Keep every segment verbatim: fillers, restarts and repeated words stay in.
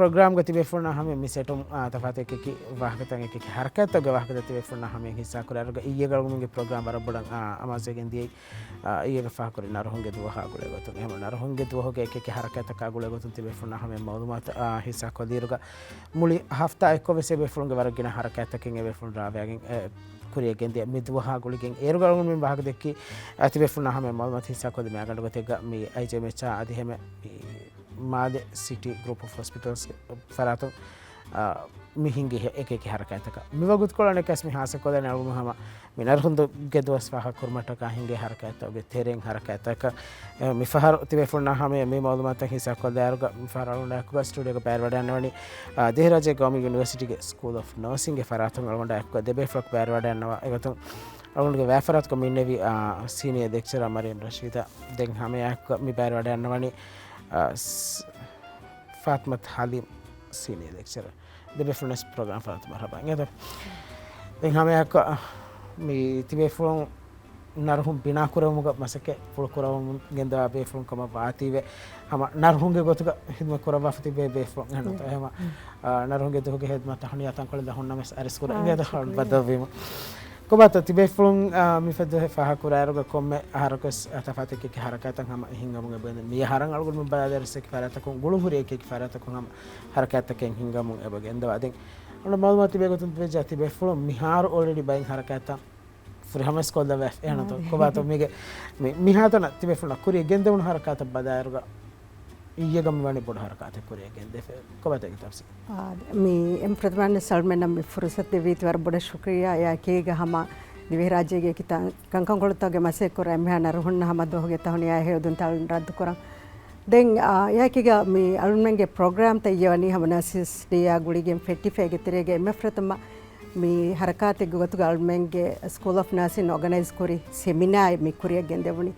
ޕްރޮގްރާމްގަ ތިބޭފުޅުންނާ ހަމަޔަށް މި ސެޓުން، އާ، ތަފާތު އެކި އެކި ވާހަކަތައް، އެކި އެކި ހަރަކާތްތަކުގެ ވާހަކަތައް ތިބޭފުޅުންނާ ހަމަޔަށް ހިއްސާ ކުރާއިރުގަ އިއްޔެ އަޅުގަނޑުމެންގެ ޕްރޮގްރާމް ވަރަށް ބޮޑަށް، އާ، އަމާޒުވެގެން ދިޔައީ. އާ، އިއްޔެގެ ފާހަގަކުރި ނަރުހުންގެ ދުވަހާ ގުޅޭ ގޮތުން. އެހެން ނަރުހުންގެ ދުވަހުގެ އެކި އެކި ހަރަކާތްތަކާ ގުޅޭ ގޮތުން ތިބޭފުޅުންނާ ހަމަޔަށް މައުލޫމާތު، އާ، ހިއްސާ ކޮށްލިއިރުގަ މުޅި ހަފްތާ އެއްކޮށް ވެސް އެބޭފުޅުންގެ ވަރަށް ގިނަ ހަރަކާތްތަކެއް އެބޭފުޅުން ރާވައިގެން، އެ، ކުރިއަށް ގެންދިޔަ މި ދުވަހާ ގުޅިގެން އޭރުގަ އަޅުގަނޑުމެން ވާހަކަ ދެއްކި، އަ، ތިބޭފުޅުންނާ ހަމަޔަށް މައުލޫމާތު ހިއްސާ ކޮށްލި މައިގަނޑު ގޮތެއްގަ މި އައިޖީއެމްއެޗްއާ އަދި ހަމަ މި މާލެ ސިޓީ ގްރޫޕް އޮފް ހޮސްޕިޓަލްސް ފަރާތުން، އަ، މި ހިނގި އެކި އެކި ހަރަކާތްތަކަށް. މި ވަގުތުކޮޅަށް އަނެއްކާސް މި ހާއްސަކޮށްލަން އަޅުގަނޑު ހަމަ މި ނަރުހުންގެ ދުވަސް ފާހަގަކުރުމަށްޓަކާ ހިނގޭ ހަރަކާތްތަކުގެ ތެރެއިން ހަރަކާތްތަކަށް، އެ، މި ފަހަރު ތިބޭފުޅުންނާ ހަމަޔަށް މި މައުލޫމާތަށް ހިއްސާ ކޮށްލާއިރުގަ މި ފަހަރު އަޅުގަނޑާއެކުގަ ސްޓޫޑިއޯގަ ބައިވެރިވަޑައިގަންނަވަނީ، އާ، ދިވެހިރާއްޖޭ ގައުމީ ޔުނިވަރސިޓީގެ ސްކޫލް އޮފް ނާސިންގެ ފަރާތުން އަޅުގަނޑާއެކުގަ ދެބޭފުޅަކު ބައިވެރިވަޑައިގަންނަވާ. އެގޮތުން އަޅުގަނޑުގެ ވައިފަރާތުގަ މި އިންނެވި، އާ، ސީނިއާ ލެކްޗަރަރ މަރިޔަމް ރަޝީދާ. ދެން ހަމައެއާއެކުގަ މި ބައިވެރިވަޑައިގަންނަވަނީ، އާ، ސް-، ފާތިމަތު ހަލީމް ސީނިއާ ލެކްޗަރަރ. ދެބޭފުޅުންވެސް ޕްރޮގްރާމް ފަރާތުން މަރުޙަބާ. އިނގޭތޯ؟ ދެން ހަމައެއާއެކު މި ތިބޭފުޅުން ނަރުހުން ބިނާކުރެވުމުގަ މަސައްކަތް ފުޅު ކުރައްވަމުން ގެންދަވާ ބޭފުޅުން ކަމަށް ވާތީވެ، ހަމަ ނަރުހުންގެ ގޮތުގަ ހިދުމަތް ކުރައްވާފަ ތިބޭ ބޭފުޅުން އެހެންނުތަ؟ އެހެމަ، އާ، ނަރުހުންގެ ދުވަހުގެ ހިދުމަތް ތަހުނިޔާ ތަންކޮޅެއް ދަ ހުންނަމެސް އަރިސްކުރަ. އާ، އިނގޭތޯ؟ ޝުކުރިއްޔާ. ބައްދަލުވީމު. ކޮބާތޯ ތިބޭފުޅުން، އާ، މިފަދަ ދުވަހެއް ފާހަގަކުރާއިރުގަ ކޮންމެ އަހަރަކުވެސް، އާ، ތަފާތު އެކި އެކި ހަރަކާތްތައް ހަމަ ހިނގަމުން އެބަ އިން. މި އަހަރަށް އަޅުގަނޑުމެން ބަލާލިއިރު އެކި ފަރާތްތަކުން، ގުޅުންހުރި އެކި އެކި ފަރާތްތަކުން ހަމަ ހަރަކާތްތަކެއް ހިނގަމުން އެބަ ގެންދަވާ. ދެން އަޅުގަނޑު މައުލޫމާތު ތިބޭ ގޮތުން ތިބެއްޖާ ތިބޭފުޅުން މިހާރު އޯލްރެޑީ ބައެއް ހަރަކާތްތައް ފުރިހަމަވެސް ކޮށްލަވާފަ އެހެންނުތޯ؟ އާ، ކޮބާތޯ މީގެ މި-، މިހާތަނަށް ތިބޭފުޅުންނަށް ކުރިއަށް ގެންދެވުނު ހަރަކާތަށް ބަލާއިރުގަ އިއްޔެގަ މި ވަނީ ބޮޑު ހަރަކާތެއް ކުރިއަށް ގެންދެވި. ކޮބާތޯ އޭގެ ތަފްސީލް؟ އާ، މި އެން ފްރަތަމަން ސަލްމެން މި ފުރުސަތު ދެއްވީތީ ވަރަށް ބޮޑަށް ޝުކުރިއްޔާ. އެއާއެކީގަ ހަމަ ދިވެހިރާއްޖޭގެ އެކި ތަން-، ކަންކަންކޮޅުތަކުގެ މަސައްކަތް ކުރާ އެންމެހާ ނަރުހުންނަށް ހަމަ ދުވަހުގެ ތަހުނިޔާ ހެޔޮއެދުންތައް ރައްދުކުރަން. ދެން، އާ، އެއާއެކީގަ މި އަޅުގަނޑުމެންގެ ޕްރޮގްރާމްތައް އިއްޔެ ވަނީ ހަމަ ނަރްސިން ޑޭއާ ގުޅިގެން ފެއްޓިފަ. އޭގެ ތެރޭގަ އެންމެ ފުރަތަމަ މި ހަރަކާތެއްގެ ގޮތުގަ އަޅުމެންގެ ސްކޫލް އޮފް ނާސިން އޯގަނައިޒް ކުރި ސެމިނާއެއް މި ކުރިއަށް ގެންދެވުނީ.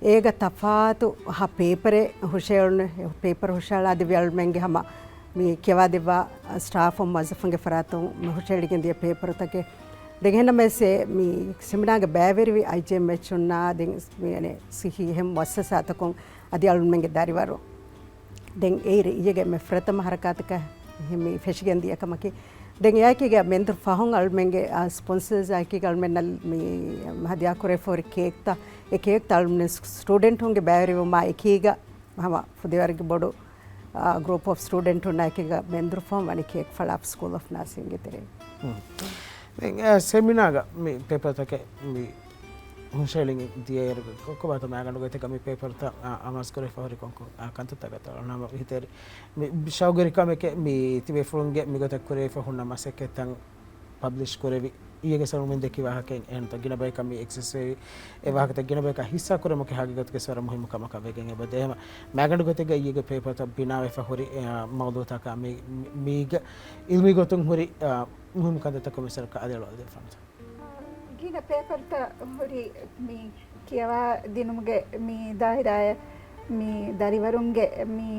އޭގަ ތަފާތު ހަ ޕޭޕަރެއް ހުށައެޅުނު، ޕޭޕަރު ހުށައަޅާ ދެއްވި އަޅުމެންގެ ހަމަ މި ކިޔަވާ ދެއްވާ ސްޓާފުން މުވައްޒަފުންގެ ފަރާތުން މި ހުށައެޅިގެން ދިޔަ ޕޭޕަރުތަކެއް. ދެން އެހެންނަމަވެސް މި ސެމިނާގަ ބައިވެރިވި އައިޖީއެމްއެޗުންނާ ދެން މި އަނެއް ސިހީ އެހެން މުއައްސަސާތަކުން އަދި އަޅުމެންގެ ދަރިވަރު. ދެން އެއިރު އިއްޔެގެ މި ފުރަތަމަ ހަރަކާތަކަށް މި ފެށިގެން ދިޔަ ކަމަކީ. ދެން އެއާއެކީގަ މެންދުރު ފަހުން އަޅުމެންގެ، އާ، ސްޕޮންސަރސް އާއެކީގަ އަޅުމެންނަށް މި ހަދިޔާ ކުރެވިފަހުރި ކޭކްތައް، އެ ކޭކްތައް އަޅުމެން ސްޓޫޑެންޓުންގެ ބައިވެރިވުމާ އެކީގަ ހަމަ ފުދޭވަރުގެ ބޮޑު، އާ، ގްރޫޕް އޮފް ސްޓޫޑެންޓުންނާ އެކީގަ މެންދުރު ފަހުން ވަނީ ކޭކް ފަޅާފަ ސްކޫލް އޮފް ނާސިންގެ ތެރެއިން. ހުން. ދެން، އާ، ސެމިނާގަ މި ޕޭޕަރުތަކެއް މި ހުށައެޅިގެން ދިޔައިރު ކޮ-، ކޮބާތޯ މައިގަނޑު ގޮތެއްގަ މި ޕޭޕަރުތައް، އާ، އަމާޒު ކުރެވިފަ ހުރި ކޮންކޮން، އާ، ކަންތައްތަކަށްތޯ ނަމަ ހިތޭރި މި ޝައުގުވެރިކަމެކޭ މި ތިބޭފުޅުންގެ މިގޮތަށް ކުރެވިފަ ހުންނަ މަސައްކަތްތައް ޕަބްލިޝް ކުރެވި. އިއްޔެގެ ސަރުމިން ދެއްކި ވާހަކައިން އެހެންތޯ ގިނަ ބަޔަކަށް މި އެކްސެސް ވެވި. އެ ވާހަކަތައް ގިނަ ބަޔަކަށް ހިއްސާ ކުރުމަކީ ހަގީގަތުގެ ވަރަށް މުހިއްމު ކަމަކަށް ވެގެން އެބަ ދޭ. ހަމަ މައިގަނޑު ގޮތެއްގަ އިއްޔެގެ ޕޭޕަރުތައް ބިނާވެފަ ހުރި، އާ، މައުޟޫޢުތަކާ މި-، މި-، މީގަ އިލްމީ ގޮތުން ހުރި، އާ، މުހިއްމު ކަންތައްތަކުން މިސާލަކަށް އަލިއަޅުވާ ދެއްވާނެތަ؟ ގިނަ ޕޭޕަރުތައް ހުރި މި ކިޔަވާ ދިނުމުގެ މި ދާއިރާއަށް މި ދަރިވަރުންގެ މި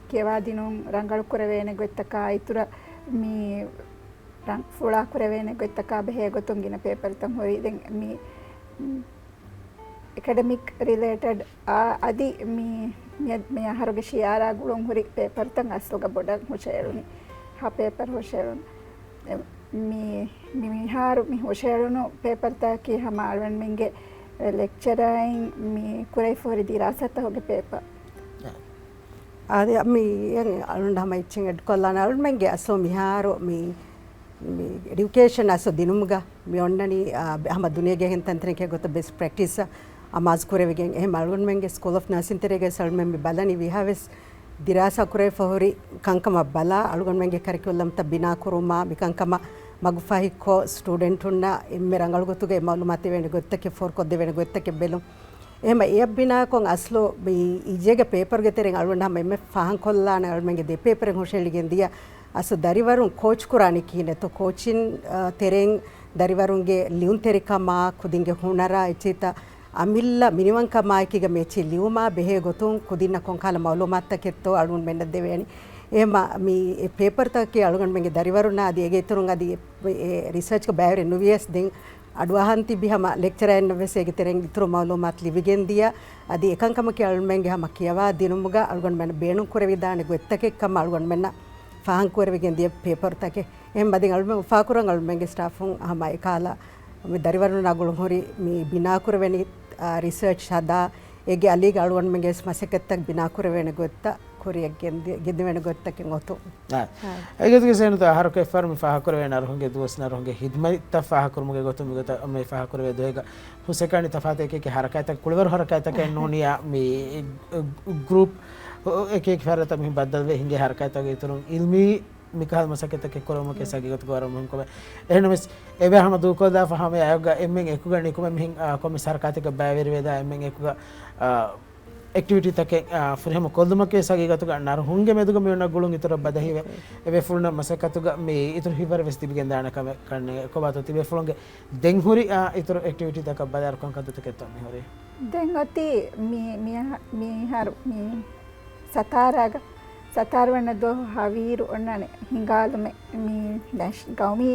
ކިޔަވާ ދިނުން ރަނގަޅު ކުރެވޭނެ ގޮތްތަކާ އިތުރަށް މި ރަން ފުޅާ ކުރެވޭނެ ގޮތްތަކާ ބެހޭ ގޮތުން ގިނަ ޕޭޕަރުތައް ހުރި. ދެން މި، މި އެކަޑެމިކް ރިލޭޓެޑް އާ، އަދި މި، މި، މި އަހަރުގެ ޝިޔާރާ ގުޅުން ހުރި ޕޭޕަރުތައް އަސްލުގަ ބޮޑަށް ހުށައެޅުނީ. ހަ ޕޭޕަރު ހުށައެޅުނު. މި، މި މިހާރު މި ހުށައެޅުނު ޕޭޕަރުތަކަކީ ހަމަ އަޅުގަނޑުމެންގެ ލެކްޗަރައިން މި ކުރެވިފަހުރި ދިރާސާތަކުގެ ޕޭޕަރު. އާ. އާދެ، މި އަޅުގަނޑު ހަމަ އެއްޗެއް އެޑް ކޮށްލާނަން. އަޅުގަނޑުމެންގެ އަސްލު މިހާރު މި، މި އެޑިއުކޭޝަން އަސްލު ދިނުމުގަ މި އޮންނަނީ، އާ، ހަމަ ދުނިޔޭގެ އެހެން ތަންތަނެކޭ ގޮތަށް ބެސްޓް ޕްރެކްޓިސް އަމާޒު ކުރެވިގެން. އެހެން އަޅުގަނޑުމެންގެ ސްކޫލް އޮފް ނާސިން ތެރޭގައި އަޅުގަނޑުމެން މި ބަލަނީ ވީހާވެސް ދިރާސާ ކުރެވިފަ ހުރި ކަންކަމަށް ބަލާ، އަޅުގަނޑުމެންގެ ކަރިކުލަމްތައް ބިނާކުރުމާ، މިކަންކަމަށް މަގުފަހިކޮށް، ސްޓޫޑެންޓުންނަށް އެންމެ ރަނގަޅު ގޮތުގައި މައުލޫމާތު ދެވޭނެ ގޮތްތަކެއް، ފޯރުކޮށްދެވޭނެ ގޮތްތަކެއް ބެލުން. އެހެން އެއަށް ބިނާކޮށް އަސްލު މި އިއްޔެގެ ޕޭޕަރުގެ ތެރެއިން އަޅުގަނޑު ހަމަ އެންމެ ފަހަން ކޮށްލާނެ އަޅުގަނޑުމެންގެ ދެ ޕޭޕަރެއް ހުށައެޅިގެން ދިޔަ. އަސްލު ދަރިވަރުން ކޯޗް ކުރާނީ ކިހިނެއްތޯ؟ ކޯޗިން، އާ، ތެރެއިން ދަރިވަރުންގެ ލިޔުންތެރިކަމާ، ކުދިންގެ ހުނަރާ އެއްޗިތައް އަމިއްލަ މިނިވަންކަމާއެކީގަ މެޗި ލިޔުމާ ބެހޭ ގޮތުން ކުދިންނަށް ކޮންކަހަލަ މައުލޫމާތުތަކެއްތޯ އަޅުގަނޑުމެންނަށް ދެވޭނީ. އެހެމަ މި ޕޭޕަރުތަކަކީ އަޅުގަނޑުމެންގެ ދަރިވަރުންނާ އަދި އޭގެ އިތުރުން އަދި އެ ރިސާޗްގަ ބައިވެރި ނުވިޔަސް ދެން އަޑުއަހަން ތިބި ހަމަ ލެކްޗަރައިންނަށް ވެސް އޭގެ ތެރެއިން އިތުރު މައުލޫމާތު ލިބިގެން ދިޔަ. އަދި އެކަންކަމަކީ އަޅުގަނޑުމެންގެ ހަމަ ކިޔަވާ ދިނުމުގަ އަޅުގަނޑުމެން ބޭނުން ކުރެވިދާނެ ގޮތްތަކެއް ކަމަށް އަޅުގަނޑުމެންނަށް ފާހަގަކުރެވިގެން ދިޔަ ޕޭޕަރުތަކެއް. އެހެން ބަދިން އަޅުމެން އުފާކުރަން އަޅުމެންގެ ސްޓާފުން ހަމަ އެކާލަ މި ދަރިވަރުންނާ ގުޅުން ހުރި މި ބިނާކުރެވެނީ، އާ، ރިސާޗް ހަދާ، އޭގެ އަލީގަ އަޅުގަނޑުމެންގެ މަސައްކަތްތައް ބިނާކުރެވޭނެ ގޮތްތައް ކުރިއަށް ގެންދި-، ގެންދެވޭނެ ގޮތްތަކެއް އޮތުން. އާ. އާ. އެގޮތުގެ ސޭނުތަ އަހަރަކު އެއްފަހަރު މި ފާހަގަކުރެވޭނެ އަރުހުންގެ ދުވަސް އަރުހުންގެ ހިދްމަތްތައް ފާހަގަކުރުމުގެ ގޮތުން މިގޮތަށް މި ފާހަގަކުރެވޭ ދުވަހެއްގަ ހުސެކާނި ތަފާތު އެކި އެކި ހަރަކާތްތައް، ކުޅިވަރު ހަރަކާތްތަކެއް ނޫނިޔާ މި ގްރޫޕް އެކި އެކި ފަހަރަތައް މި ބައްދަލުވެ ހިނގޭ ހަރަކާތްތަކުގެ އިތުރުން އިލްމީ މިކަހަލަ މަސައްކަތްތަކެއް ކުރެވުމަކީ ހަގީގަތުގަ ވަރަށް މުހިން ކަމެއް. އެހެންނަމަވެސް، އެބަ ހަމަ ދޫކޮށްލާފަ ހަމަ އެއާއެކުގަ އެންމެން އެކުގަ ނިކުމެ މިހެން، އާ، ކޮންމެސް ހަރަކާތެއްގަ ބައިވެރިވެދާ އެންމެން އެކުގަ، އާ، އެކްޓިވިޓީތަކެއް، އާ، ފުރިހަމަ ކޮށްލުމަކީ ހަގީގަތުގަ ނަރުހުންގެ މެދުގަ މިއޮންނަ ގުޅުން އިތުރަށް ބަދަހިވެ، އެބޭފުޅުންނަށް މަސައްކަތުގަ މި އިތުރު ހިތްވަރެއް ވެސް ލިބިގެންދާނެ ކަމެއް ކަންނޭނގެ. ކޮބާތޯ ތިބޭފުޅުންގެ ދެން ހުރި، އާ، އިތުރު އެކްޓިވިޓީތަކަށް ބަލާއިރު ކޮން ކަންތައްތަކެއްތޯ މިހުރީ؟ ދެން އޮތީ މި-، މި-، މިހާރު މި ސަތާރާގަ، ސަތާރަ ވަނަ ދުވަހު ހަވީރު އޮންނާނެ ހިނގާލުމެއް. މި ނެޝް-، ގައުމީ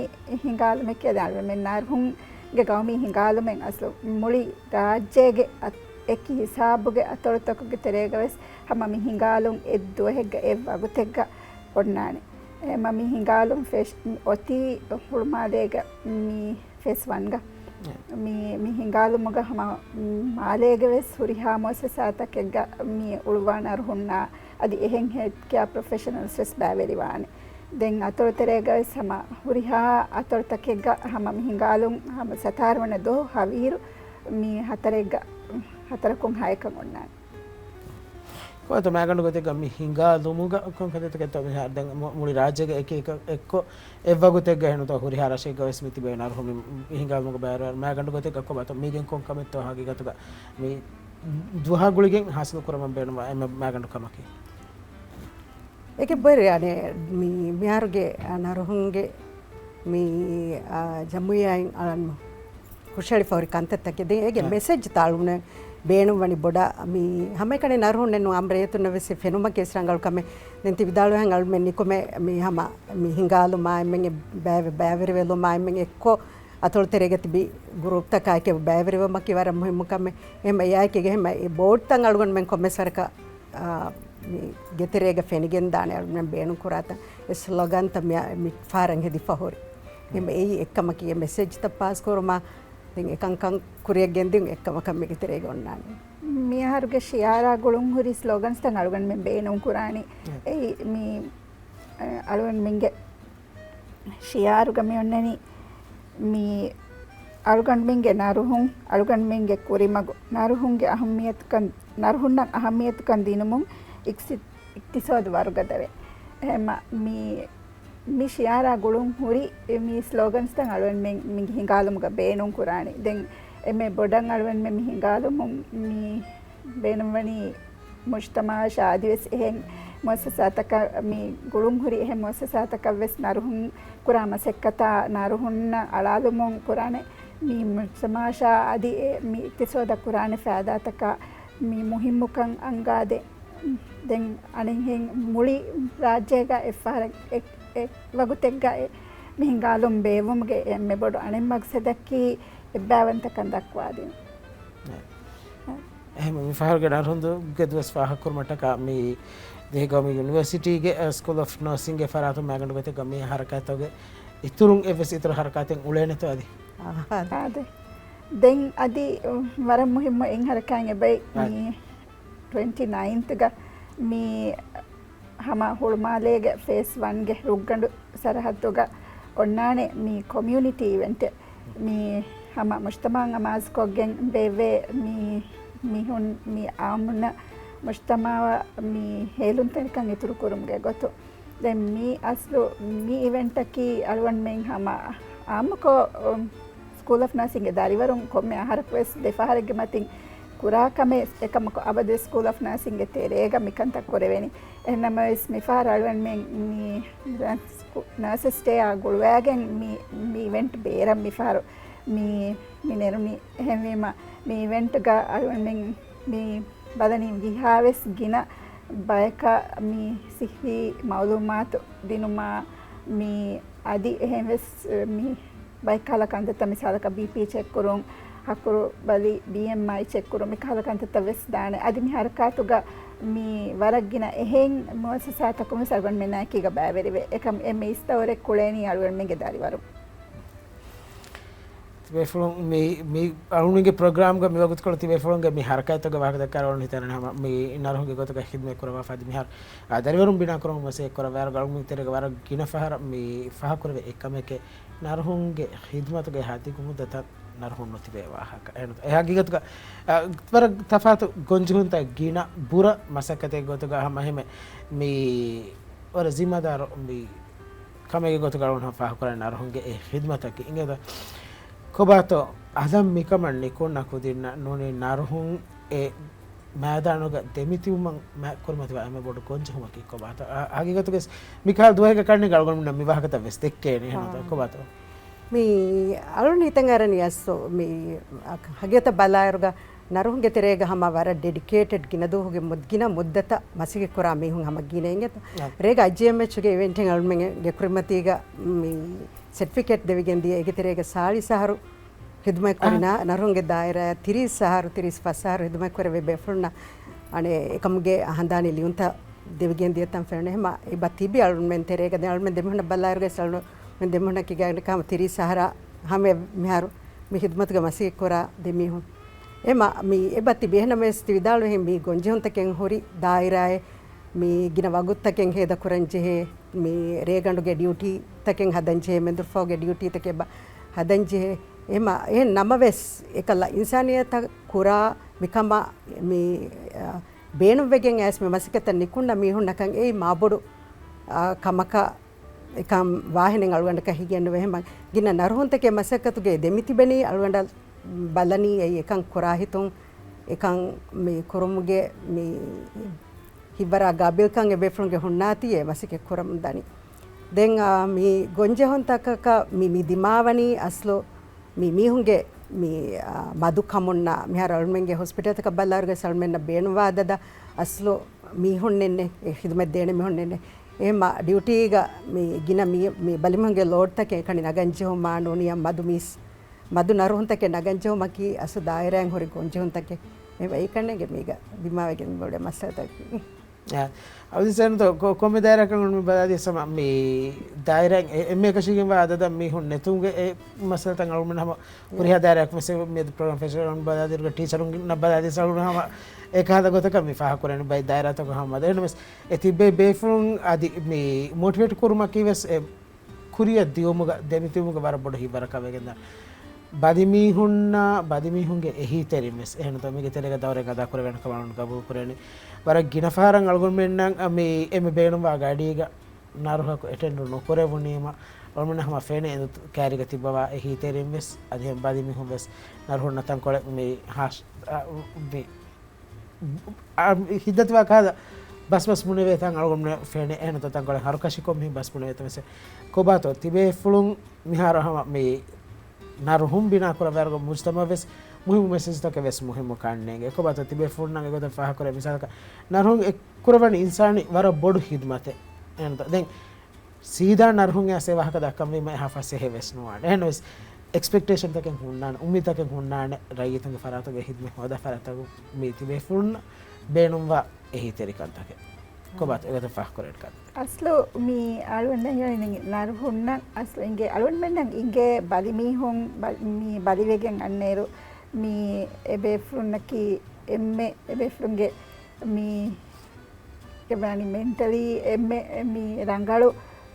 ހިނގާލުމެކޭ ދާން މި ނަރުހުންގެ ގައުމީ ހިނގާލުމެއް އަސްލު މުޅި ރާއްޖޭގެ އަތް-، އެކި ހިސާބުގެ އަތޮޅުތަކުގެ ތެރޭގަ ވެސް ހަމަ މި ހިނގާލުން އެއް ދުވަހެއްގަ އެއް ވަގުތެއްގަ އޮންނާނެ. އެ މަ-، މި ހިނގާލުން ފެށް-، އޮތީ ހުޅުމާލޭގަ މި ފޭސް ވަންގަ. މި، މި ހިނގާލުމުގަ ހަމަ، މް، މާލޭގެ ވެސް ހުރިހާ މުއައްސަސާތަކެއްގަ މި އުޅުއްވާ ނަރުހުންނާ އަދި އެހެން ހެލްތް ކެއާ ޕްރޮފެޝަނަލްސް ވެސް ބައިވެރިވާނެ. ދެން އަތޮޅުތެރޭގަ ވެސް ހަމަ ހުރިހާ އަތޮޅުތަކެއްގަ ހަމަ މި ހިނގާލުން ހަމަ ސަތާރަ ވަނަ ދުވަހު ހަވީރު މި ހަތަރެއްގަ، ހަތަރަކުން ހައެއްކަން އޮންނާނެ. ކޮބާތޯ މާގަނޑު ގޮތެއްގަ މި ހިނގާލުމުގަ ކޮން ކަންތައްތަކެއްތޯ މިހާރު ދެން މު-، މުޅި ރާއްޖޭގެ އެކި އެކަ-، އެއްކޮށް އެއްވަގުތެއްގަ އެހެންތޯ ހުރިހާ ރަށެއްގަ ވެސް މި ތިބޭ ނަރުހުން މި ހިނގާލުމުގަ ބައިވެރިވާ މާގަނޑު ގޮތެއްގަ ކޮބާތޯ މީގެން ކޮން ކަމެއްތޯ ހަގީގަތުގަ މި ދުވަހާ ގުޅިގެން ހާސިލު ކުރަމުން ބޭނުންވާ އެންމެ މާގަނޑު ކަމަކީ؟ އެކެއް ބޮއެރި އަނެ މި-، މިހާރުގެ ނަރުހުންގެ މި، އާ، ޖަމުއިއްޔާއިން އަޅަން ހުށަހެޅިފަ ހުރި ކަންތައްތަކެއް. ދެން އޭގެ އަ. މެސެޖްތައް އަޅުގަނޑު ބޭނުންވަނީ ބޮޑަށް މި ހަމައެކަނި ނަރުހުންނެއް ނޫން އަނބުރޭތުންނަށް ވެސް ފެނުމަކީ ވެސް ރަނގަޅު ކަމެއް. ދެން ތި ވިދާޅުވިހެން އަޅުމެން ނިކުމެ މި ހަމަ މި ހިނގާލުމާ އެންމެންގެ ބައިވެ-، ބައިވެރިވެލުމާ އެންމެން އެއްކޮށް އަތޮޅުތެރޭގަ ތިބި ގްރޫޕްތަކާއެކެ ބައިވެރިވުމަކީ ވަރަށް މުހިއްމު ކަމެއް. އެހެން އެއާއެކީގެ އެހެން އެ ބޯޑްތައް އަޅުގަނޑުމެން ކޮންމެސް ވަރަކަށް، އާ، މި ގެތެރޭގަ ފެނިގެންދާނެ އަޅުގަނޑުމެން ބޭނުން ކުރާތަން އެ ސްލޮގަންތައް މި-، މި ފަހަރަށް ހެދިފަ ހުރި. އެހެން އެއީ އެއްކަމަކީ އެ މެސެޖްތައް ޕާސް ކުރުމާ ދެން އެކަންކަން ކުރިއަށް ގެންދިއުން އެއްކަމަކަށް މިގެ ތެރޭގަ އޮންނާނެ. މިއަހަރުގެ ޝިއާރާ ގުޅުން ހުރި ސްލޮގަންސްތައް އަޅުގަނޑުމެން ބޭނުން ކުރާނީ. އެއީ މި، އަ، އަޅުގަނޑުމެންގެ ޝިއާރުގަ މި އޮންނަނީ މި އަޅުގަނޑުމެންގެ ނަރުހުން، އަޅުގަނޑުމެންގެ ކުރިމަގު، ނަރުހުންގެ އަހައްމިޔަތުކަން، ނަރުހުންނަށް އަހައްމިޔަތުކަން ދިނުމުން އިޤްތި-، އިޤްތިޞާދު ވަރުގަދަވޭ. އެހެންމަ މި މި ޝިއާރާ ގުޅުން ހުރި މި ސްލޯގަންސްތައް އަޅުގަނޑުމެން މި ހިނގާލުމުގަ ބޭނުން ކުރާނީ. ދެން އެންމެ ބޮޑަށް އަޅުގަނޑުމެން މި ހިނގާލުމުން މި ބޭނުންވަނީ މުޖްތަމަޢަށާ އަދިވެސް އެހެން މުއައްސަސާތަކަށް މި ގުޅުން ހުރި އެހެން މުއައްސަސާތަކަށް ވެސް ނަރުހުން ކުރާ މަސައްކަތާ ނަރުހުންނަށް އަޅާލުމުން ކުރާނެ މި މުޖްތަމަޢަށާ އަދި އެ މި އިޤްތިޞާދަށް ކުރާނެ ފައިދާތަކާ މި މުހިއްމުކަން އަންގާދޭ. ދެން އަނެއްހެން މުޅި ރާއްޖޭގަ އެއްފަހަރަށް އެ، އެ ވަގުތެއްގަ އެ މި ހިނގާލުން ބޭއްވުމުގެ އެންމެ ބޮޑު އަނެއް މަގްސަދަކީ އެއްބައިވަންތަކަން ދައްކަވާދިނުން. އެ. އެހެން މިފަހަރުގެ ނަރުހުންގެ ދުވަސް ފާހަގަކުރުމަށްޓަކާ މި ދިވެހި ގައުމީ ޔުނިވަރސިޓީގެ ސްކޫލް އޮފް ނާސިންގެ ފަރާތުން މާގަނޑު ގޮތެއްގަ މި ހަރަކާތުގެ އިތުރުން އެއްވެސް އިތުރު ހަރަކާތެއް އުޅޭނެތޯ އަދި؟ އާ، އާދެ. ދެން އަދި ވަރަށް މުހިއްމު އެއް ހަރަކާތް އެބައި މި އާ. ޓްވެންޓީ ނައިންތުގަ މި ހަމަ ހުޅުމާލޭގެ ފޭސް ވަންގެ ރުއްގަނޑު ސަރަހައްދުގަ އޮންނާނެ މި ކޮމިއުނިޓީ އިވެންޓެއް. މި ހަމަ މުޖްތަމަޢަށް އަމާޒުކޮށްގެން ބޭއްވޭ މި މީހުން މި އާއްމުންނަށް މުޖްތަމަޢަށް މި ހޭލުންތެރިކަން އިތުރުކުރުމުގެ ގޮތުން. ދެން މި އަސްލު މި އިވެންޓަކީ އަޅުގަނޑުމެން ހަމަ އާއްމުކޮށް، އު، ސްކޫލް އޮފް ނާސިންގެ ދަރިވަރުން ކޮންމެ އަހަރަކުވެސް ދެފަހަރެއްގެ މަތިން ކުރާ ކަމެއް. އެކަމަކު އަބަދުވެސް ސްކޫލް އޮފް ނާސިންގެ ތެރޭގަ މިކަންތައް ކުރެވެނީ. އެހެންނަމަވެސް މިފަހަރު އަޅުގަނޑުމެން މި ނާސް-، ނާސަސް ޑޭއާ ގުޅުވައިގެން މި، މި އިވެންޓް ބޭރަށް މިފަހަރު މި، މި ނެރުނީ. އެހެންވީމަ މި އިވެންޓްގަ އަޅުގަނޑުމެން މި ބަލަނީ ވީހާވެސް ގިނަ ބަޔަކަށް މި ސިއްހީ މައުލޫމާތު ދިނުމާ، މި އަދި އެހެންވެސް މި ބައެއްކަހަލަ ކަންތައްތައް މިސާލަކަށް ބީޕީ ޗެކްކުރުން، ހަކުރު ބަލި، ބީއެމްއައި ޗެކްކުރުން، މިކަހަލަ ކަންތައްތައް ވެސް ދާނެ. އަދި މި ހަރަކާތުގަ މި ވަރަށް ގިނަ އެހެން މުއައްސަސާތަކުން ވެސް އަޅުގަނޑުމެންނާއެކީގަ ބައިވެރިވެ، އެކަމް އެ މި އިސްތައުރެއް ކުޅޭނީ އަޅުގަނޑުމެންގެ ދަރިވަރުން. ތިބޭފުޅުން މި، މި އަޅުގަނޑުގެ ޕްރޮގްރާމްގަ މި ވަގުތުކޮޅު ތިބޭފުޅުންގެ މި ހަރަކާތްތަކުގެ ވާހަކަ ދައްކާ އަޅުގަނޑު ހިތަށް އަރަނީ ހަމަ މި ނަރުހުންގެ ގޮތުގަ ޚިދުމަތް ކުރައްވާފަ އަދި މިހާރު، އާ، ދަރިވަރުން ބިނާ ކުރުމަށް މަސައްކަތް ކުރައްވާ އަޅުގަނޑު ތެރޭގަ ވަރަށް ގިނަ ފަހަރަށް މި ފާހަގަކުރެވޭ އެއް ކަމެކޭ، ނަރުހުންގެ ޚިދުމަތުގެ ހަދިގު މުއްދަތަށް ނަރުހުން ނުތިބޭ ވާހަކަ. އެހެން އެ ހަގީގަތުގަ، އަ، ވަރަށް ތަފާތު ގޮންޖެހުންތައް ގިނަ ބުރަ މަސައްކަތެއް ގޮތުގަ ހަމަ އެހެމެ މި ވަރަށް ޒިންމާދާރު މި ކަމެއްގެ ގޮތުގަ އަޅުގަނޑު ފާހަގަކުރާ ނަރުހުންގެ އެ ޚިދުމަތަކީ އިނގޭތަ؟ ކޮބާތޯ އަލަށް މިކަމަށް ނިކުންނަ ކުދިންނަށް ނޫނީ ނަރުހުން އެ މައިދާނުގަ ދެމިތިބުމަށް މަ-، ކުރިމަތިވާ އެންމެ ބޮޑު ގޮންޖެހުމަކީ ކޮބާތޯ؟ އަ-، ހަގީގަތުގަސް މިކަހަލަ ދުވަހެއްގެ ކަންނޭނގެ އަޅުގަނޑުމެންނަށް މި ވާހަކަތައް ވެސް ދެއްކޭނެ. އެހެންތޯ؟ ކޮބާތޯ؟ މި އަޅުން ހިތަށް އަރަނީ އަސްލު މި ހަގީގަތަށް ބަލާއިރުގަ ނަރުހުންގެ ތެރޭގަ ހަމަ ވަރަށް ޑެޑިކޭޓެޑް ގިނަ ދުވަހުގެ މު-، ގިނަ މުއްދަތަށް މަސައްކަތް ކުރާ މީހުން ހަމަ ގިނައިނގެ. ރޭގަ އައިޖީއެމްއެޗުގެ އިވެންޓެއް އަޅުމެންގެ ކުރިމަތީގަ މި ސެޓްފިކެޓް ދެވިގެން ދިޔަ އޭގެ ތެރޭގަ ސާޅީސް އަހަރު ޚިދުމަތް ކުރި ނަރުހުންގެ ދާއިރާ ތިރީސް އަހަރު، ތިރީސް ފަސް އަހަރު ޚިދުމަތް ކުރެވޭ ބޭފުޅުންނަށް އަނެއް އެކަމުގެ ހަނދާނީ ލިޔުންތައް ދެވިގެން ދިޔަތަން ފެނުނެ. އެހެމަ އެބަ ތިބި އަޅުމެން ތެރޭގަ ދެން އަޅުމެން ދެމީހުންނަށް ބަލާއިރުގަސް އަޅުމެން ދެމީހުންނަށް ކިޔާގެން ކަމަށް ތިރީސް އަހަރާ ހަމަ މިހާރު މި ޚިދުމަތުގަ މަސައްކަތް ކުރާ ދެމީހުން. އެމަ މި އެބަ ތިބި އެހެނަމެސް ތި ވިދާޅުވިހެން މި ގޮންޖެހުންތަކެއް ހުރި ދާއިރާއެއް މި ގިނަ ވަގުތުތަކެއް ހޭދަކުރަން ޖެހޭ، މި ރޭގަނޑުގެ ޑިއުޓީތަކެއް ހަދަން ޖެހޭ، މެދުރުފަހުގެ ޑިއުޓީތަކެއް ބަ-، ހަދަން ޖެހޭ. އެހެމަ އެހެން ނަމަވެސް، އެކަލަ އިންސާނިއްޔަތަށް ކުރާ މިކަމަށް މި، އަ، ބޭނުންވެގެން އައިސް މި މަސައްކަތަށް ނިކުންނަ މީހުންނަކަށް އެއީ މާބޮޑު، އަ، ކަމަކަށް އެކަން ވާހެނެއް އަޅުގަނޑަކަށް ހިގެންނުވޭ. އެހެމަ ގިނަ ނަރުހުންތަކެއް މަސައްކަތުގައި ދެމިތިބެނީ އަޅުގަނޑަށް ބަލަނީ އެއީ އެކަން ކުރާ ހިތުން، އެކަން މި ކުރުމުގެ މި ހިތްވަރާ ގާބިލްކަން އެބޭފުޅުންގެ ހުންނާތީ އެ މަސައްކަތް ކުރަމުން ދަނީ. ދެން، އާ، މި ގޮންޖެހުންތަކަކަށް މި، މި ދިމާވަނީ އަސްލު މި މީހުންގެ މި، އާ، މަދު ކަމުންނާ މިހާރު އަޅުމެންގެ ހޮސްޕިޓަލްތަކަށް ބަލާއިރުގަސް އަޅުމެންނަށް ބޭނުންވާ އަދަދަށް އަސްލު މީހުންނެއްނެއް، އެ ޚިދުމަތް ދޭނެ މީހުންނެއްނެއް. އެހެމަ ޑިއުޓީގަ މި ގިނަ މި، މި ބަލިމީހުންގެ ލޯޑްތަކެއް އެކަނި ނަގަން ޖެހުމާ ނޫނިއްޔާ މަދު މީސް، މަދު ނަރުހުންތަކެއް ނަގަން ޖެހުމަކީ އަސްލު ދާއިރާއިން ހުރި ގޮންޖެހުންތަކެއް. މި ވައިކަންނޭނގެ މީގަ ދިމާވެގެން ބޮޑެ މައްސަލަތަކެއް. އާ، އަވަދިސޭނުތޯ ކޮ-، ކޮންމެ ދާއިރާއަކަށް އަޅުމެން ބަލާދިޔަސް ހަމަ މި ދާއިރާއިން އެ-، އެންމެ އެކަށީގެންވާ އަދަދަށް މީހުން ނެތުމުގެ އެ މައްސަލަތައް އަޅުމެން ހަމަ ހުރިހާ ދާއިރާއަކު މި ޕްރޮގްރާމް ފެށިގެން ބަލާދިޔަ ޓީޗަރުންނަށް ބަލާދިޔަސް އަޅުމެން ހަމަ އެކަހަލަ ގޮތަކަށް މި ފާހަގަކުރަނީ ބައެއް ދާއިރާތަކުގަ ހަމަ ދެންވެސް އެ ތިބޭ ބޭފުޅުން އަދި މި މޯޓިވޭޓް ކުރުމަކީ ވެސް އެ ކުރިއަށް ދިއުމުގަ، ދެމިތިބުމުގަ ވަރަށް ބޮޑު ހިތްވަރަކަށް ވެގެންދާނެ. ބަލިމީހުންނާ، ބަލިމީހުންގެ އެހީތެރިން ވެސް އެހެންތޯ މީގެ ތެރޭގަ ދައުރެއް އަދާކުރެވޭނެ ކަމަށް ގަބޫލުކުރޭނެ. ވަރަށް ގިނަ ފަހަރަށް އަޅުގަނޑުމެންނަށް މި އެންމެ ބޭނުންވާ ގަޑީގަ ނަރުހަކު އެޓެންޑު ނުކުރެވުނީމަ، އަޅުގަނޑު ހަމަ ފެނޭ އެނދު ކައިރީގަ ތިއްބަވާ އެހީތެރިން ވެސް، އަދި އެހެން ބަލިމީހުން ވެސް ނަރުހުންނަށް ތަންކޮޅެއް މި ހާސް-، އަ، މި އަ، ހިތްދަތިވާ ކަހަލަ ބަސް ބަސް ބުނެވޭތާން އަޅުގަނޑުމެން ފެނޭ. އެހެންތޯ ތަންކޮޅެއް ހަރުކަށިކޮށް މި ބަސް ބުނެވޭތަ ވެސް ކޮބާތޯ ތިބޭފުޅުން މިހާރު ހަމަ މި ނަރުހުން ބިނާ ކުރައްވާއިރުގަ މުޖްތަމައަށް ވެސް މުހިއްމު މެސެޖްތަކެއް ވެސް މުހިއްމު ކަންނޭނގެ. ކޮބާތޯ ތިބޭފުޅުންނަށް އެގޮތަށް ފާހަގަކުރޭ މިސާލަކަށް ނަރުހުން އެ ކުރައްވަނީ އިންސާނީ ވަރަށް ބޮޑު ހިދުމަތެއް. އެހެންތޯ ދެން ސީދާ ނަރުހުން އައިސް އެ ވާހަކަ ދައްކަންވީމަ އެހާ ފަސޭހަ ވެސް ނުވާނެ. އެހެންވެސް އެކްސްޕެކްޓޭޝަންތަކެއް ހުންނާނެ، އުއްމީދުތަކެއް ހުންނާނެ، ރައްޔިތުންގެ ފަރާތުގެ ހިދުމަތް ހޯދާ ފަރާތަކުން މި ތިބޭފުޅުންނަށް ބޭނުންވާ އެހީތެރިކަންތަކެއް. ކޮބާތޯ އެގޮތަށް ފާހަގަކުރެވޭނެ ކަންތައް؟ އަސްލު މި އަޅުގަނޑަށް ހީވަނީ ނަރުހުންނަށް އަސްލު އިނގޭ، އަޅުގަނޑުމެންނަށް އިނގޭ ބަލިމީހުން ބަ-، މި ބަލިވެގެން އަންނައިރު މި އެބޭފުޅުންނަކީ އެންމެ އެބޭފުޅުންގެ މި އެ ވަނީ މެންޓަލީ އެންމެ މި ރަނގަޅު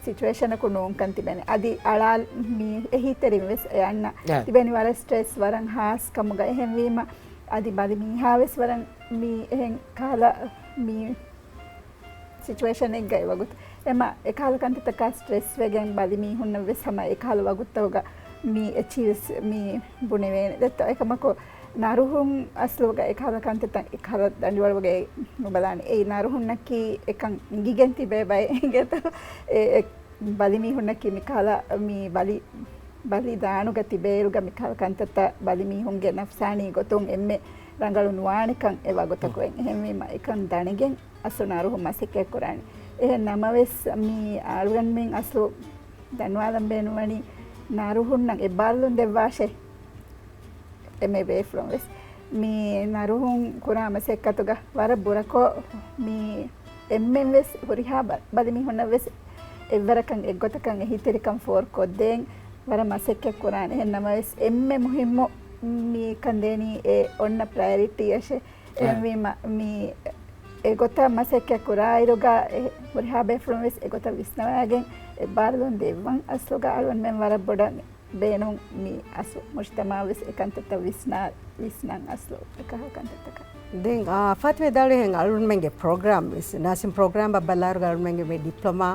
ސިޗުއޭޝަނަކު ނޫންކަން ތިބެނީ. އަދި އަޅާ މި އެހީތެރިން ވެސް އެ އަންނަ އެ. ތިބެނީ ވަރަށް ސްޓްރެސް، ވަރަށް ހާސް ކަމުގަ އެހެންވީމަ، އަދި ބަލި މީހާ ވެސް ވަރަށް މި އެހެން ކަހަލަ މި ސިޗުއޭޝަނެއްގައި ވަގުތު. އެމަ އެކަހަލަ ކަންތައްތަކާ ސްޓްރެސް ވެގެން ބަލި މީހުންނަށް ވެސް ހަމަ އެކަހަލަ ވަގުތުތަކުގަ މި އެޗީވްސް މި ބުނެވޭނެ. ދެއްތޯ އެކަމަކު ނަރުހުން އަސްލުގަ އެކަހަލަ ކަންތައްތައް އެކަހަލަ ދަނޑިވަޅުގައި ނުބަލާނެ. އެއީ ނަރުހުންނަކީ އެކަން އިނގިގެން ތިބޭ ބައެއް އިނގޭތޯ. އެ، އެ ބަލިމީހުންނަކީ މިކަހަލަ މި ބަލި، ބަލި ދާނުގަ ތިބޭއިރުގަ މިކަހަލަ ކަންތައްތައް ބަލިމީހުންގެ ނަފްސާނީ ގޮތުން އެންމެ ރަނގަޅު ނުވާނެކަން އެ ވަގުތަކު އެހެންވީމަ އެކަން ދަނެގެން އަސްލު ނަރުހުން މަސައްކަތް ކުރާނެ. އެހެން ނަމަވެސް މި އަޅުގަނޑުމެން އަސްލު ދަންވާލަން ބޭނުންވަނީ ނަރުހުންނަށް އެއްބާރުލުން ދެއްވާށޭ. އެންމެ ބޭފުޅުން ވެސް މި ނަރުހުން ކުރާ މަސައްކަތުގަ ވަރަށް ބުރަކޮށް، މި އެންމެން ވެސް ހުރިހާ ބަ-، ބަލިމީހުންނަށް ވެސް އެއްވަރަކަށް އެއްގޮތަކަށް އެހީތެރިކަން ފޯރުކޮށްދޭން ވަރަށް މަސައްކަތް ކުރާނެ. އެހެން ނަމަވެސް، އެންމެ މުހިއްމު މި ކަން ދޭނީ އެ އޮންނަ ޕްރަޔަރިޓީއަށެ. އެހެންވީމަ، މި އެގޮތަށް މަސައްކަތް ކުރާއިރުގަ، އެ ހުރިހާ ބޭފުޅުން ވެސް އެގޮތަށް ވިސްނަވައިގެން އެއްބާރުލުން ދެއްވަން. އަސްލުގަ އަޅުގަނޑުމެން ވަރަށް ބޮޑަށް ބޭނުން މި އަސް-، މުޖްތަމަޢަށް ވެސް އެކަންތައްތައް ވިސްނާ-، ވިސްނަން އަސްލު އެކަހަލަ ކަންތައްތަކަށް. ދެން، އާ، ފާތިމަ ވިދާޅުވިހެން އަޅުގަނޑުމެންގެ ޕްރޮގްރާމް ވެސް، ނާސިން ޕްރޮގްރާމް ބައްލާރުގަ އަޅުގަނޑުމެންގެ މި ޑިޕްލޮމާ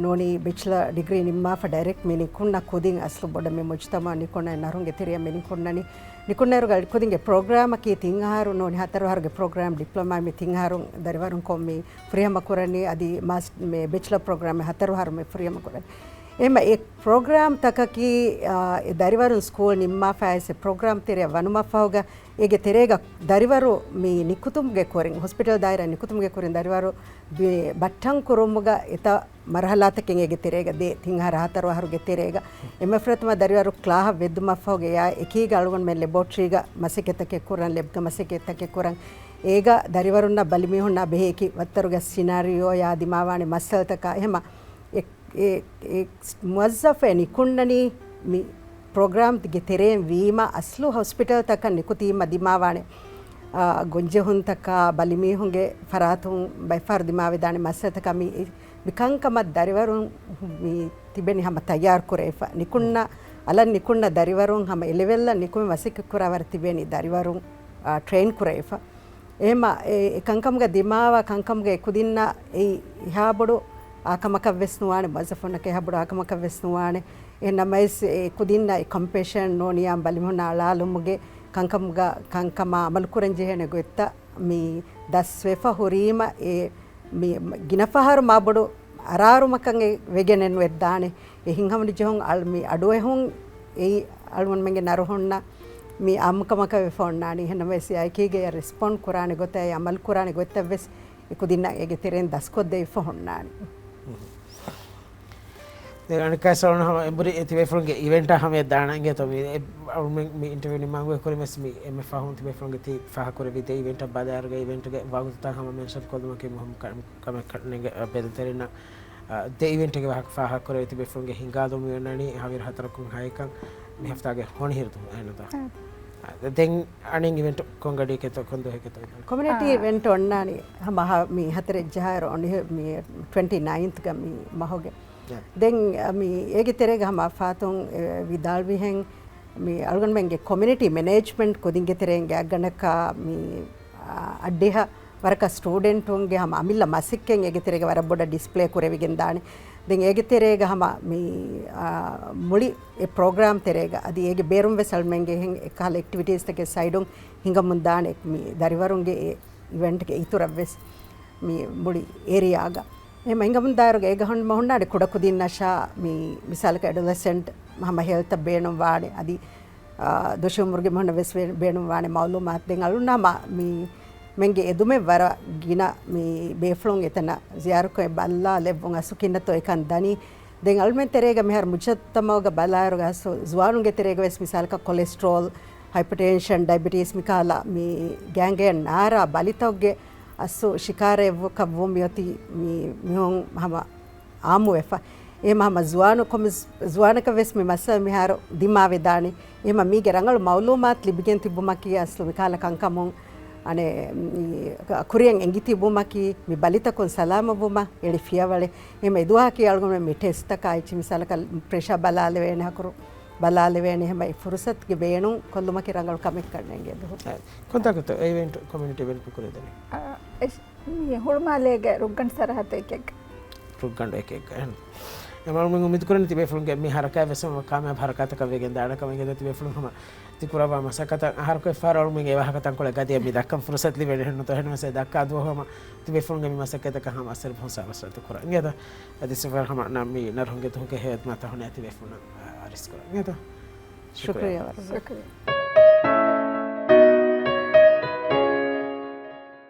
ނޫނީ ބެޗުލަރ ޑިގްރީ ނިންމާފަ ޑައިރެކްޓް މި ނިކުންނަ ކުދިން އަސްލު ބޮޑަށް މި މުޖްތަމަޢަށް ނިކުންނަ ނަރުންގެ ތެރެއަށް މި ނިކުންނަނީ. ނިކުންނައިރުގަ ކުދިންގެ ޕްރޮގްރާމަކީ ތިން އަހަރު ނޫނީ ހަތަރު އަހަރުގެ ޕްރޮގްރާމް ޑިޕްލޮމާ މި ތިން އަހަރުން ދަރިވަރުން ކޮށް މި ފުރިހަމަ ކުރަނީ އަދި މާސް-، މި ބެޗުލަރ ޕްރޮގްރާމް ހަތަރު އަހަރު މި ފުރިހަމަ ކުރަނީ. އެހެންމަ އެ ޕްރޮގްރާމް ތަކަކީ، އާ، އެ ދަރިވަރުން ސްކޫލް ނިންމާފައިސް އެ ޕްރޮގްރާމް ތެރެއަށް ވަނުމަށްފަހުގަ އޭގެ ތެރޭގަ ދަރިވަރު މި ނިކުތުމުގެ ކުރިން، ހޮސްޕިޓަލް ދާއިރާ ނިކުތުމުގެ ކުރިން ދަރިވަރު ބި-، ބައްޓަން ކުރުމުގަ އެތައް މަރުހަލާތަކެއް އޭގެ ތެރޭގަ ދޭ، ތިން އަހަރު ހަތަރު އަހަރުގެ ތެރޭގަ. އެންމެ ފުރަތަމަ ދަރިވަރު ކްލާހަށް ވެއްދުމަށްފަހުގަ އެއާ އެކީގަ އަޅުގަނޑުމެން ލެބޯޓްރީގަ މަސައްކަތްތަކެއް ކުރަން، ލެބްގަ މަސައްކަތްތަކެއް ކުރަން. އޭގަ ދަރިވަރުންނަށް ބަލިމީހުންނާ ބެހޭ އެކި ވައްތަރުގެ ސިނާރިއޯއާ ދިމާވާނެ މައްސަލަތަކާ އެހެމަ އެ، އެ، އެ މުވައްޒަފެއް ނިކުންނަނީ މި ޕްރޮގްރާމްގެ ތެރެއިން ވީމަ، އަސްލު ހޮސްޕިޓަލްތަކަށް ނިކުތީމަ ދިމާވާނެ، އާ، ގޮންޖެހުންތަކާ، ބަލިމީހުންގެ ފަރާތުން ބައެއްފަހަރު ދިމާވެދާނެ މައްސަލަތަކާ މި، މި ކަންކަމަށް ދަރިވަރުން މި ތިބެނީ ހަމަ ތައްޔާރު ކުރެވިފަ. ނިކުންނަ، އަލަށް ނިކުންނަ ދަރިވަރުން ހަމަ އެ ލެވެލްއަށް ނިކުމެ މަސައްކަތް ކުރާ ވަރަށް ތިބޭނީ ދަރިވަރުން، އާ، ޓްރެއިން ކުރެވިފަ. އެހެމަ އެ، އެ ކަންކަމުގަ ދިމާވާ ކަންކަމުގެ އެކުދިންނަށް އެއީ އެހާބޮޑު އާކަމަކަށް ވެސް ނުވާނެ، މުވައްޒަފުންނަކަށް އެހާބޮޑު އާކަމަކަށް ވެސް ނުވާނެ. އެހެން ނަމަވެސް އެ ކުދިންނަށް އެ ކޮމްޕޭޝަން ނޫނިޔާ ބަލިމީހުންނާ އަޅާލުމުގެ ކަންކަމުގަ، ކަންކަމާ އަމަލުކުރަން ޖެހޭނެ ގޮތްތައް މި ދަސްވެފަ ހުރީމަ އެ މި ގިނަ ފަހަރު މާބޮޑު އަރާރުމަކަށް އެ ވެގެނެއް ނުވެއްދާނެ. އެ ހިންހަމަނުޖެހުން އަޅު-، މި އަޑުއެހުން އެއީ އަޅުގަނޑުމެންގެ ނަރުހުންނަށް މި އާއްމުކަމަކަށް ވެފަ އޮންނާނީ. އެހެންނަމަވެސް އެއާއެކީގަ އެ ރެސްޕޮންޑް ކުރާނެ ގޮތަށް، އެ އަމަލު ކުރާނެ ގޮތަށް ވެސް އެ ކުދިންނަށް އޭގެ ތެރެއިން ދަސްކޮށްދެވިފަ ހުންނާނީ. ދެން އަނެއްކާ ސަލޯން ހަމަ އެނބުރި ތިބޭފުޅުންގެ އިވެންޓާ ހަމަޔަށް ދާނަން އިނގޭތޯ މި އެ އަޅުމެން މި އިންޓަވިއު ނިމާގޮތް ކުރިން ވެސް މި އެންމެ ފަހުން ތިބޭފުޅުންގެ ތި ފާހަގަކުރެއްވި ދެ އިވެންޓަށް ބަލާއިރުގަ އިވެންޓުގެ ވަގުތުތައް ހަމަ މެންޝަން ކޮށްލުމަކީ މުހިންމު ކަ-، ކަމެއް ކަ-، ނެގެ-، ބެލުންތެރިންނަށް، އާ، ދެ އިވެންޓްގެ ވާހަކަ ފާހަގަކުރެވި ތިބޭފުޅުންގެ ހިނގާލުން މިއޮންނަނީ ހަވީރު ހަތަރަކުން ހައެއްކަން މި ހަފްތާގެ ހޮނިހިރު ދުވަހު އެހެންތޯ؟ އާ. އާ، ދެން އަނެއް އިވެންޓް ކޮންގަޑިއެކޭތޯ ކޮން ދުވަހެކޭތޯ އިވެންޓް؟ ކޮމިއުނިޓީ އާ. އިވެންޓް އޮންނާނީ ހަމަ ހަ-، މި ހަތަރެއް ޖަހާއިރު އޮނިހި-، މި ޓްވެންޓީ ނައިންތްގަ މި މަހުގެ. އާ. ދެން، އަ، މި އޭގެ ތެރޭގަ ހަމަ ފާތުން، އެ، ވިދާޅުވިހެން މި އަޅުގަނޑުމެންގެ ކޮމިއުނިޓީ މެނޭޖްމަންޓް ކުދިންގެ ތެރެއިން ގާތްގަނޑަކަށް މި، އާ، އައްޑިހަ ވަރަކަށް ސްޓޫޑެންޓުންގެ ހަމަ އަމިއްލަ މަސައްކަތް އޭގެ ތެރޭގަ ވަރަށް ބޮޑަށް ޑިސްޕްލޭ ކުރެވިގެން ދާނެ. ދެން އޭގެ ތެރޭގަ ހަމަ މި، އާ، މުޅި އެ ޕްރޮގްރާމް ތެރޭގަ އަދި އޭގެ ބޭރުން ވެސް އަޅުމެންގެ އެހެން އެކަހަލަ އެކްޓިވިޓީސްތަކެއް ސައިޑުން ހިނގަމުން ދާނެ މި ދަރިވަރުންގެ އެ އިވެންޓްގެ އިތުރަށް ވެސް މި މުޅި އޭރިއާގަ. އެހެން ހިނގަމުން ދާއިރުގަ އޭގަ ހަމަ ހުންނާނެ ކުޑަކުދިންނަށާ މި މިސާލަކަށް އެޑޮލެސެންޓް ހަމަ ހެލްތަށް ބޭނުންވާނެ އަދި، އާ، ދޮށީ އުމުރުގެ މީހުންނަށް ވެސް ބޭ-، ބޭނުންވާނެ މައުލޫމާތު. ދެން އަޅުން ހަމަ މި މެންގެ އެދުމެއް ވަރަށް ގިނަ މި ބޭފުޅުން އެތަނަށް ޒިޔާރަތްކޮށް ބައްލާލެއްވުން އަސްލު ކިހިނެއްތޯ އެކަން ދަނީ. ދެން އަޅުމެން ތެރޭގަ މިހާރު މުޖުތަމަޢުގަ ބަލާއިރުގަ އަސްލު ޒުވާނުންގެ ތެރޭގަ ވެސް މިސާލަކަށް ކޮލެސްޓްރޯލް، ހައިޕަޓެންޝަން، ޑައިބެޓީސް މިކަހަލަ މި ގޭންގޭން ނާރާ ބަލިތަކުގެ އަސްލު ޝިކާރައެއްވު ކަށްވުން މިއޮތީ މި މީހުން ހަމަ އާއްމުވެފަ. އެހެމަ ހަމަ ޒުވާނު ކޮމިސް-، ޒުވާނަކަށް ވެސް މި މައްސަލަ މިހާރު ދިމާވެދާނެ. އެހެމަ މީގެ ރަނގަޅު މައުލޫމާތު ލިބިގެން ތިބުމަކީ އަސްލު މިކަހަލަ ކަންކަމުން އަނެއް މި ކުރިއަށް އެނގި ތިބުމަކީ މި ބަލިތަކުން ސަލާމަތްވުމަށް އެޅި ފިޔަވަޅެއް. އެހެމަ އެދުވަހަކީ އަޅުގަނޑުމެން މި ޓެސްޓްތަކާ އެއްޗެއް މިސާލަކަށް ޕްރެޝާ ބަލާލެވޭނެ، ހަކުރު ބަލާލެވޭނެ. އެހެމަ އެ ފުރުސަތުގެ ބޭނުން ކޮށްލުމަކީ ރަނގަޅު ކަމެއް ކަންނޭނގެ ދުވަހު. އެ، ކޮންތާކުތޯ އެ އިވެންޓް ކޮމިއުނިޓީ އިވެންޓް ކުރެވިދެނީ؟ އަ، އެ، މި ހުޅުމާލޭގެ ރުއްގަނޑު ސަރަހައްދު އެކެއްގަ. ރުއްގަނޑު އެކެއްގަ. އެހެން. އެމަ އަޅުމެން އުއްމީދު ކުރަނީ ތިބޭފުޅުންގެ މި ހަރަކާތް ވެސް ހަމަ ކާމިޔާބު ހަރަކާތަކަށް ވެގެން ދާނެ ކަމަށް. އެނގޭތޯ ތިބޭފުޅުން ހަމަ ތި ކުރައްވާ މަސައްކަތަށް އަހަރަކު އެއްފަހަރު އަޅުމެން އެ ވާހަކަ ތަންކޮޅެއް ގަދައަށް މި ދައްކަން ފުރުސަތު ލިބޭނެ. އެހެންނުތޯ؟ އެހެންވެސް އެ ދައްކާ ދުވަހު ހަމަ ތިބޭފުޅުންގެ މި މަސައްކަތަކަށް ހަމަ އަސަރު ފަހުން ސާބަސްވެތި ކުރަން. އެނގޭތޯ؟ އަދި ސިފަރު ހަމަ ނަ-، މި ނަރުހުންގެ ދުވަހުގެ ހެޔޮއަތުމާތައް ހުންނަ ތިބޭފުޅުންނަށް އަރިސް ކުރަން. އެނގޭތޯ؟ ޝުކުރިއްޔާ ވަރަށް. ޝުކުރިއްޔާ.